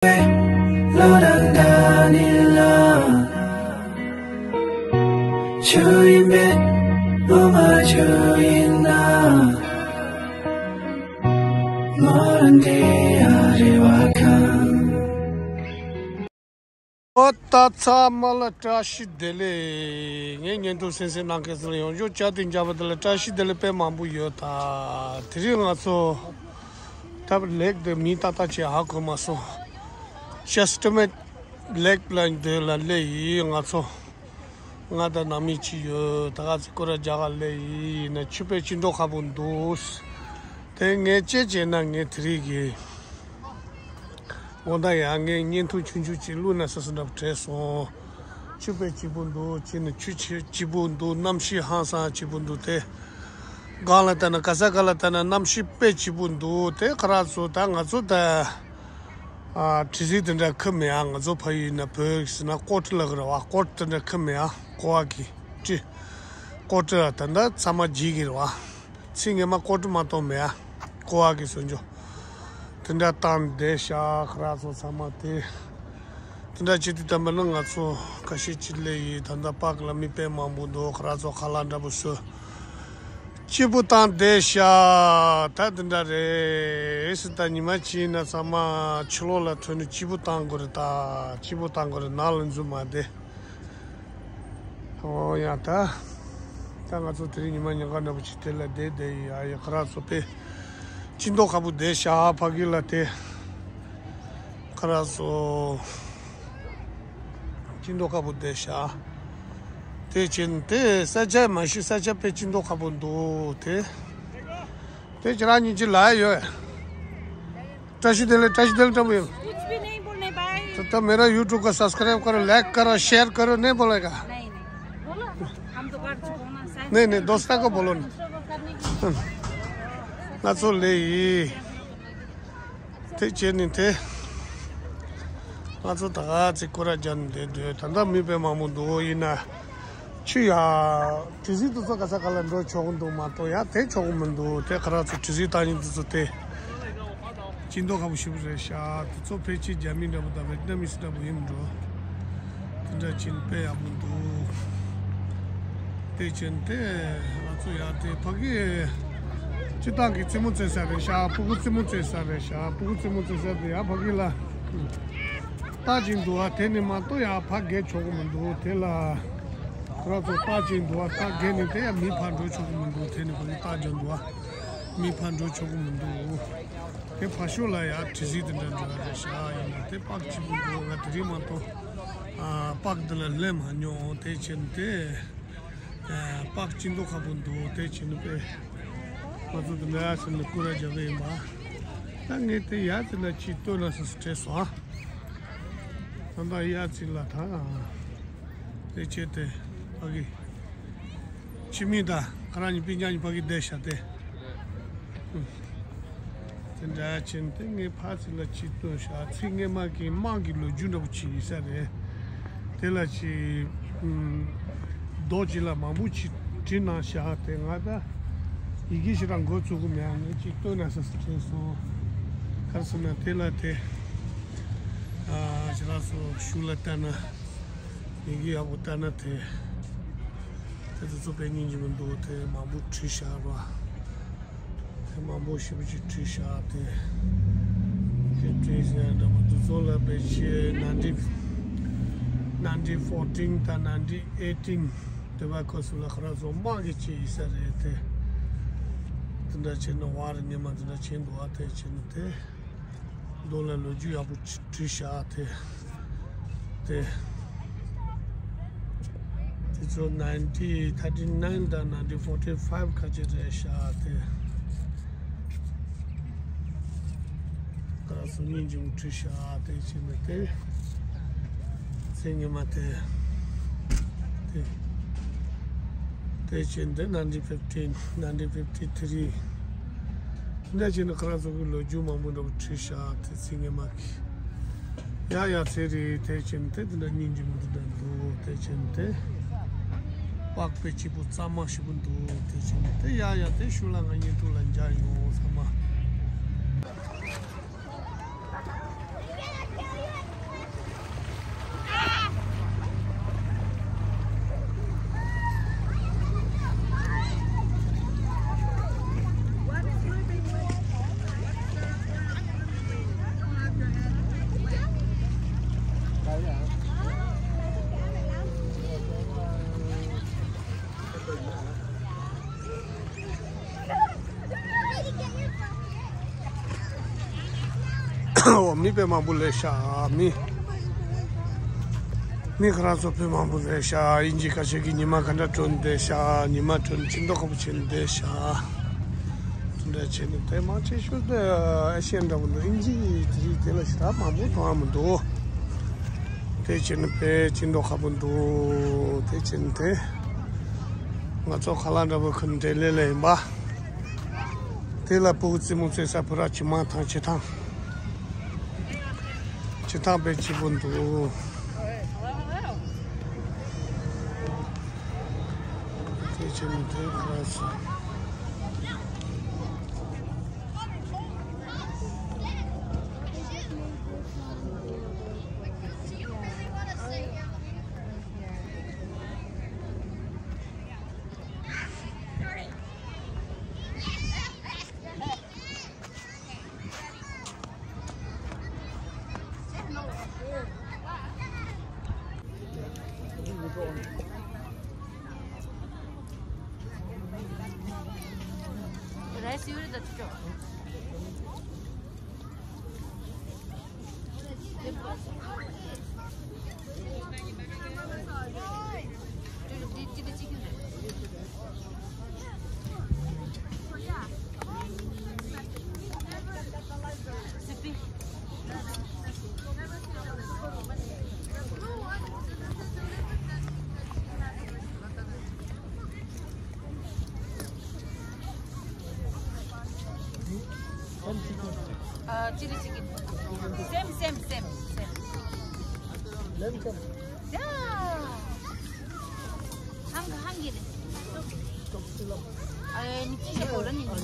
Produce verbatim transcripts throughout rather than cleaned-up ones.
ལོ་དང་ཟླ་ནི་ལ། ཆུ་ཡིན་པས་ངོ་མ་ཆུ་ཡིན་ན། ངོ་རང་དེ་ཡ་རེ་བ་ཁང་། ཨོ་ད་ཚང་མ་ལ་བཀྲ་ཤིས་བདེ་ལེགས། ངའི་བརྙན་ཐུང་གསན་གཟིགས་གནང་མཁན་ཚོ་ལ་ཡོངས་རྫོགས་བཅའ་དྲིན་རྒྱབ་པ་དེ་ལ་བཀྲ་ཤིས་བདེ་ལེགས་དཔེ་མང་པོ་ཡོད་ད། དེ་རིང་ང་ཚོ་ད་ལེགས་དེ་མི་ཏག་ཏག་ཅིག་ཧ་གོ་མ་སོང་། ཤ་སྟོད་སྨད་ལེགས་ལ་འདོད་ལ་སླེབས་ཡིན་ང་ཚོ། ང་དང་ནང་མི་གཅིག་ཡོད། ད་ག་ཚོད་སྐོར་ར་རྒྱག་ག་སླེབས་ཡིན་ན་ཆུ་དཔེ་ཅི་འདྲ་ཁ་པོ་འདུག་དེ་ངས་ཅི་བྱས་ན་ངས་དེ་རིང་གི་དགོང་དག་ཡང་ངས་བརྙན་ཐུང་ཆུང་ཆུང་ཅིག་བླུགས་ན་ས་ས་འདྲ་པོ་བྲེལ་སོང་། ཆུ་དཔེ་སྐྱིད་པོ་འདུག་ཅི་ནི་ཆུ་ཆེ་སྐྱིད་པོ་འདུག་གནམ་གཤིས་ཧང་སང་སྐྱིད་པོ་འདུག་དེ་སྒང་ལ་ལྟ་ན་ག་ས་ག་ལ་ལྟ་ན་གནམ་གཤིས་དཔེ་སྐྱིད་པོ་འདུག་དེ་ཁ་ར་ཚོ་ད་ང་ཚོ་ད་ཨ་དྲི་ཟིག་དེ་འདྲ་ཁུ་མེད་ཨ། ང་ཚོ་ཕ་ཡུལ་ན་བོད་ཟེར་ན་ཀོ་ཏི་ལ་གི་ར་བ། ཀོ་ཏི་དེ་འདྲ་ཁུ་མེད་ཨ། ཀོ་བ་གི་ཏི་ཀོ་ཏི་ལ་ད་ད་ཚང་མ་བརྗེད་གི་ར་བ། ཚིག་ངན་མ་ཀོ་ཏི་མ་གཏོང་མེད་ཨ། ཀོ་བ་གི་སོ་འཇོ། དེ་འདྲ་བཏང་བསྡད་ཤག་ཁ་ར་ཚོ་ཚང་མ་དེ། དེ་འདྲ་བྱེད་དུས་ད་འབད་ན་ང་ཚོ་ཁ་ཤས་ཅིག་སླེབས་ཡིན། ད་ལྟ་པཱརྐ་ལ་མི་དཔེ་མང་པོ་འདུག་ཁ་ར་ཚོ་ཁ་ལག་འདྲ་པོ་བཟོས། སྐྱིད་པོ་བཏང་བསྡད་ཤག་ད་དེ་འདྲ་རེད་ཟེར། ད་ཉི་མ་གཅིག་ན་ཚང་མ་ཕྱི་ལོགས་ལ་ཐོན་ནས་སྐྱིད་པོ་བཏང་དགོས་རེད། ད་སྐྱིད་པོ་བཏང་དགོས་རེད། ནང་ལ་འཛུལ་མ་བསྡད། ཨོ་ཡ་ད། ད་ང་ཚོ་དེ་རིང་ཉི་མ་ཉིན་གང་འདྲ་པོ་ཅིག་དེ་ལ་བསྡད་བསྡད་ཡིན། ཨ་ཡ་ཁ་ར་ཚོ་དཔེ་ཅི་འདྲ་ཁ་པོ་བསྡད་ཤག་ཕ་གི་ལ་དེ། ཁ་ར་ཚོ་ཅི་འདྲ་ཁ་པོ་བསྡད་ཤག་དེ་ཕྱིན་དེ་ས་ཆ་མ་ཤི། ས་ཆ་དཔེ་ཅི་འདྲ་ཁ་པོ་འདུག་དེ། དེ་ཁྱེད་རང་གཉིས་ཀྱི་ལ་ཡོད། བཀྲ་ཤིས་བདེ་ལེགས། བཀྲ་ཤིས་བདེ་ལེགས་འདྲ་པོ་ཡོད། कुछ भी नहीं बोलने भाई। तो, तो मेरा YouTube का सब्सक्राइब करो, लाइक करो, शेयर करो, नहीं बोलेगा? नहीं, नहीं। बोलो, हम तो कर चुके हैं ना, शायद। नहीं, नहीं, दोस्ता को बोलो ना। ང་ཚོ་ལས་ཡིན། དེ་བྱས་ནས་དེ། ང་ཚོ་ད་ག་ཚོད་སྐོར་ར་རྒྱག་ནས་བསྡད་འདུག་ད་ལྟ་མི་དཔེ་མང་པོ་འདུག་ཡིན་ན། ཆུ་ཡ། དྲི་ཟིག་དེ་ཚོ་ག་ས་ག་ལ་འགྲོ་ཆོག་གི་འདུག་མ་གཏོགས་ཡ་དེ་ཆོག་གི་མི་འདུག་དེ་ཁ་ར་ཚོ་དྲི་ཟིག་བཏང་ཡིན་དེ་ཚོ་དེ། ཅི་འདྲ་ཁ་པོ་ཞེ་པོ་རེད་ཤག་དེ་ཚོ་ཕལ་ཆེར་རྒྱ་མི་འདྲ་པོ་དང་ཝེ་ཏི་ནམ་མི་སི་འདྲ་པོ་ཡིན་འགྲོ། དེ་འདྲ་ཅིག་དཔེ་ཡག་པོ་འདུག་དེ་ཕྱིན་དེ་ང་ཚོ་ཡ་དེ་ཕ་གི་སྤྱི་བཏང་གི་རྩེད་མོ་རྩེ་ས་རེད་ཤག་སྤུ་གུ་རྩེད་མོ་རྩེ་ས་རེད་ཤག་སྤུ་གུ་རྩེད་མོ་རྩེ་ས་དེ་ཡ་ཕ་གི་ལ་ལྟ་ཅིག་འདུག་ཨ། དེ་ནི་མ་གཏོགས་ཡ་ཕ་གི་ཆོག་གི་མི་འདུག་དེ་ལ་ཁོ་ར་ཚོ་ལྟ་ཅིག་འདུག་ཨ། ལྟ་གི་ནི་དེ་ཡ་མི་ཕར་འགྲོ་ཆོག་གི་མི་འདུག་དེ་ནི་ཁོ་ཚོ་ལྟ་ཅིག་འདུག་ཨ། མི་ཕར་འགྲོ་ཆོག་གི་མི་འདུག་དེ་ཕར་ཕྱོགས་ལ་ཡ་དྲི་ཟིག་དེ་འདྲ་འདྲ་རེད་ཤག་ཡིན་ན་དེ་པཱརྐ་ཆེན་པོ་འདུག་ང་དེ་རིང་མ་གཏོགས་ཨ་པཱརྐ་དེ་ལ་སླེབས་མ་མྱོང་། དེ་ཕྱིན་དེ་ཨ་པཱརྐ་ཅི་འདྲ་ཁ་པོ་འདུག་དེ་ཕྱིན་དཔེ་ང་ཚོ་དེ་འདྲ་ཟེར་ནས་སྐོར་ར་རྒྱག་གི་ཡིན་པ། ད་ངས་དེ་ཡ་དེ་ལ་ཅིག་ལྟོས་ན་ཟེར་དྲན་སོང་ཨ། ད་ལྟ་ཡ་ཅིག་ལ་ད་དེ་བྱས་ཏེ་ཕ་གི། ཁྱིམ་མི་དང་ཁོ་རང་གཉིས་སྤུན་ཀྱག་གཉིས་ཕ་གི་བསྡད་ཤག་སྟེ། དེ་འདྲ་ཕྱིན་ཏེ་ངས་ཕར་ཚུར་ལ་ཅིག་ལྟོས་ཤག་ཚིག་སྔས་མ་གི་དམག་གི་ལོ་རྒྱུས་འདྲ་པོ་ཅིག་ཡིན་ས་རེད། དེ་ལ་ཅིག་ཨུམ། རྡོ་ཅིག་ལ་མང་པོ་ཅིག་བྲིས་གནང་ཤག་དེ་ང་ད་ཡི་གེ་ཞིག་རང་འགོ་ཚུགས་གི་མེད། ཨ་ངས་ཅིག་ལྟོས་ན་ས་ས་དྲན་སོང་། ག་རེ་ཟེར་ན་དེ་ལ་དེ་ཨ་ཞེ་དྲག་སོ་ཤུགས་ལ་བལྟས་ན། ཡི་གེ་ཡག་པོ་ལྟ་ན་དེ། དེ་ཚོ་ཚོ་དཔེ་སྙིང་རྗེ་མོ་འདུག་དེ་མང་པོ་བྲིས་ཤག་ར། དེ་མང་པོ་ཞེ་པོ་ཅིག་བྲིས་ཤག་དེ། དེ་བྲིས་ཟེར་འདྲ་པོ་འདི་ཚོ་ལ་དཔེ་ཆ་nineteen nineteen fourteen དང་nineteen eighteen དེ་བ་ཁོ་སུ་ལ་ཁ་ར་ཚོ་དམག་གི་ཅིག་ཡིན་ས་རེད་དེ། དེ་འདྲ་བྱས་ན་བར་རེ་ཉི་མ་དེ་འདྲ་བྱས་འདུག་ཨ་དེ་བྱས་ན་དེ། མདོ་ལ་ལོ་རྒྱུས་ཡག་པོ་བྲིས་བྲིས་བཞག་དེ། དེ། དེ་ཚོ་nineteen thirty nine དང་nineteen forty five ཁ་ཅིག་རེད་བཞག་དེ། ད་སུ་ཉིན་ཅིག་བྲིས་བཞག་དེ་བྱས་ནས་དེ། ཚེ་ཉི་མ་དེ། དེ། དེ་བྱས་འདི་nineteen fifteen nineteen fifty three འདི་བྱས་ནས་ཁོ་རང་ཚོ་གི་ལོ་རྒྱུས་མང་པོ་འདྲ་པོ་བྲིས་བཞག་དེ་ཚེ་ཉི་མ་གི། ཡ་ཡ་ཚེ་རིང་དེ་བྱས་ནས་དེ་འདི་འདྲ་སྙིང་རྗེ་མོ་འདི་འདྲ་འདུག་དེ་བྱས་ནས་དེ། པགས་པའི་སྐྱིད་པོ་གཙང་མ་ཞིག་པོ་འདུག་དེ་བྱས་ནས་དེ་ཡ་ཡ་དེ་ཤུལ་ལ་ང་བརྙན་ཐུང་ལ་མཇལ་ཡོང་ཚང་མ། དཔེ་མང་པོ་ལས་ཤག་མི། མི་ཁོ་རང་ཚོ་དཔེ་མང་པོ་ལས་ཤག་དབྱིན་ཇི་ཁ་ཤས་ཀྱིས་ཉི་མ་ག་འདྲ་བསྡད་ཤག་ཉི་མ་བསྡད་ཕྱིན་མདོག་ཁ་པོ་བྱས་བསྡད་ཤག་དེ་འདྲ་བྱས་ནས་དེ་མང་ཆེ་ཤོས་དེ་ཨེ་ཤི་ཡན་འདྲ་པོ་འདུག་དབྱིན་ཇི་དེ་རིགས་དེ་ལ་ཞེ་དྲག་མང་པོ་མཐོང་ཡ་མི་འདུག་དེ་བྱས་ནས་དཔེ་ཕྱིན་མདོག་ཁ་པོ་འདུག་དེ་བྱས་ནས་དེ་ང་ཚོ་ཁ་ལག་འདྲ་པོ་ཁུར་ནས་དེ་ལས་ལས་ཡིན་པ། དེ་ལ་སྤུ་གུ་རྩེད་མོ་རྩེ་ས་བུ་ར་ཇོ་མང་ཐང་ཆེ་ཐང་། ཆེ་ཐང་དཔེ་སྐྱིད་པོ་འདུག་དེ་བྱས་ནས་དེ་ཁ་སོ། Uh, chili chicken. Same, same, same, same. Lamb chop. Yeah. Hang, hang it. Chop, chop, chop. I need to go run in the day.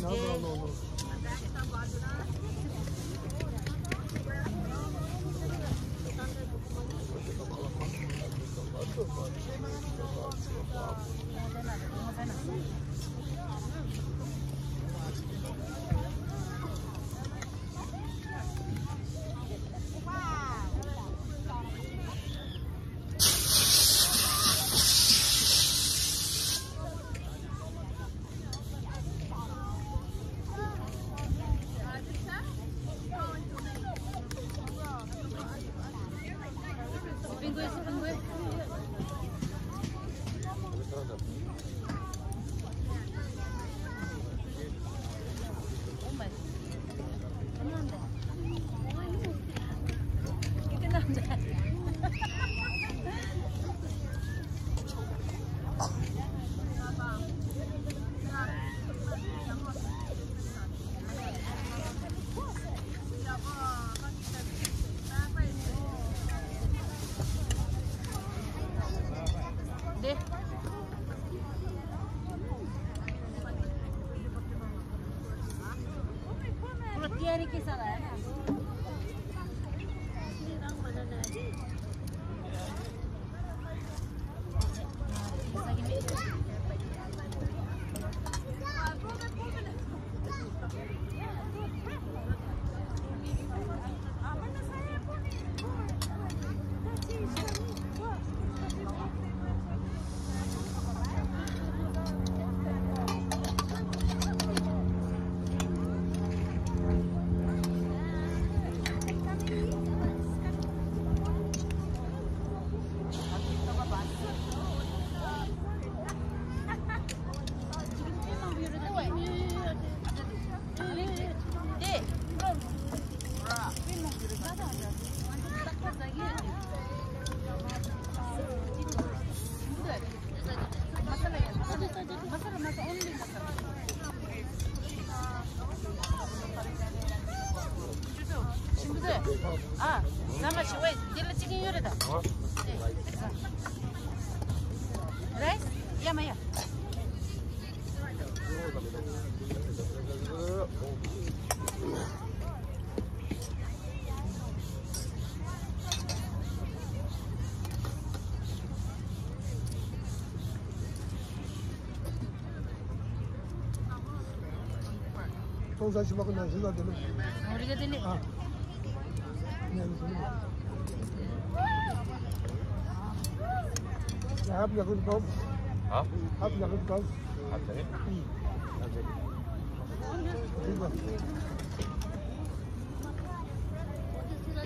ཨ། ཟ་མ་ཞིག་ཝེ། འདི་ལ་ཅི་གིན་ཡོད་རེད་ད། རེད། ཡ་མ་ཡ། ཚོང་ས་ཞིག་མ་གོ་ན་ཞིག་ལ་དེ་ནི། ཨོ་རི་ཀ་དེ་ནི། ཨ། ཉན་སོང་། ཧབ་ཡག་གི་འདུག་ཧ། ཧབ་ཡག་གི་འདུག་ཧབ་དེ་ནི། ཨ། ཨ་དེ་ནི། ཨ་དེ་ནི། ཨ་དེ་ནི།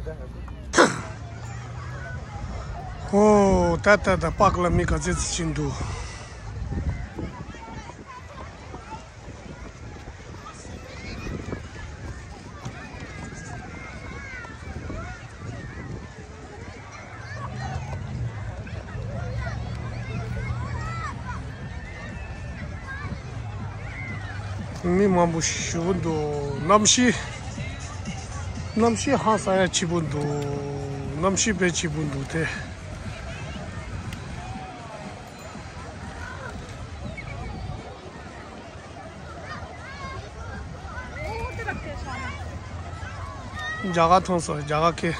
ཨོ་ད་ད་ད་པག་ལ་མི་ག་ཚད་ཅིག་འདུག་མི་མང་པོ་ཞེ་པོ་འདུག་གནམ་གཤིས། གནམ་གཤིས་ཧང་སང་ཡ་སྐྱིད་པོ་འདུག་གནམ་གཤིས་དཔེ་སྐྱིད་པོ་འདུག་སྟེ། རྒྱ་གར་མཐོང་སོང་། རྒྱ་གར་སྐད།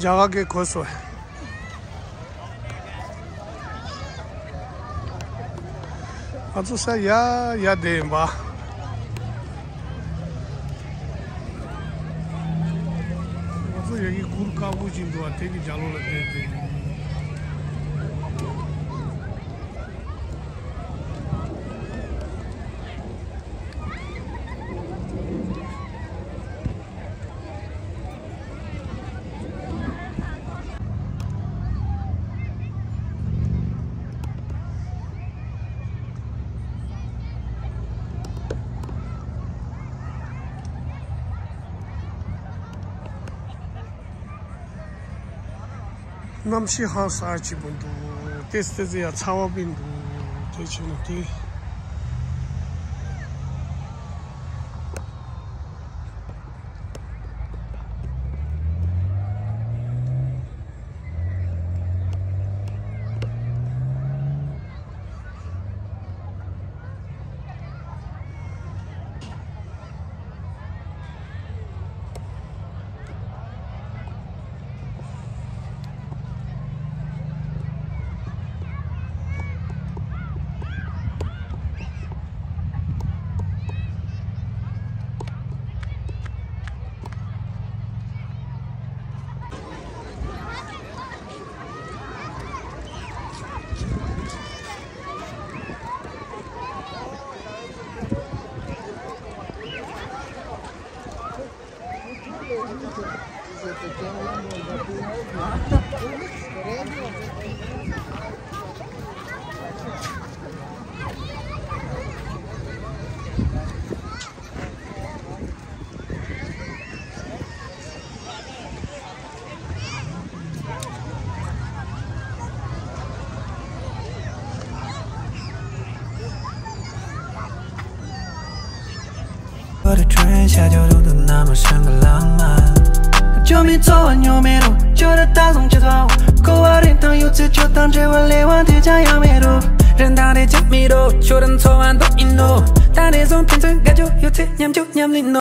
རྒྱ་གར་སྐད་གོ་སོང་། ང་ཚོ་ས་ཡ་ཡ་བསྡད་ཡིན་པ། ང་ཚོ་ཡ་གི་གུར་དཀར་པོ་ཅིག་འདུག་པ། དེ་གི་རྒྱབ་ལོགས་ལ་བསྡད་བསྡད་ཡིན། གནམ་གཤིས་ཧང་སང་སྐྱིད་པོ་འདུག་ཏེས་ཏེས་ཡ་ཚ་བ་པིན་འདུག་དེ་བྱས་ན་དེ།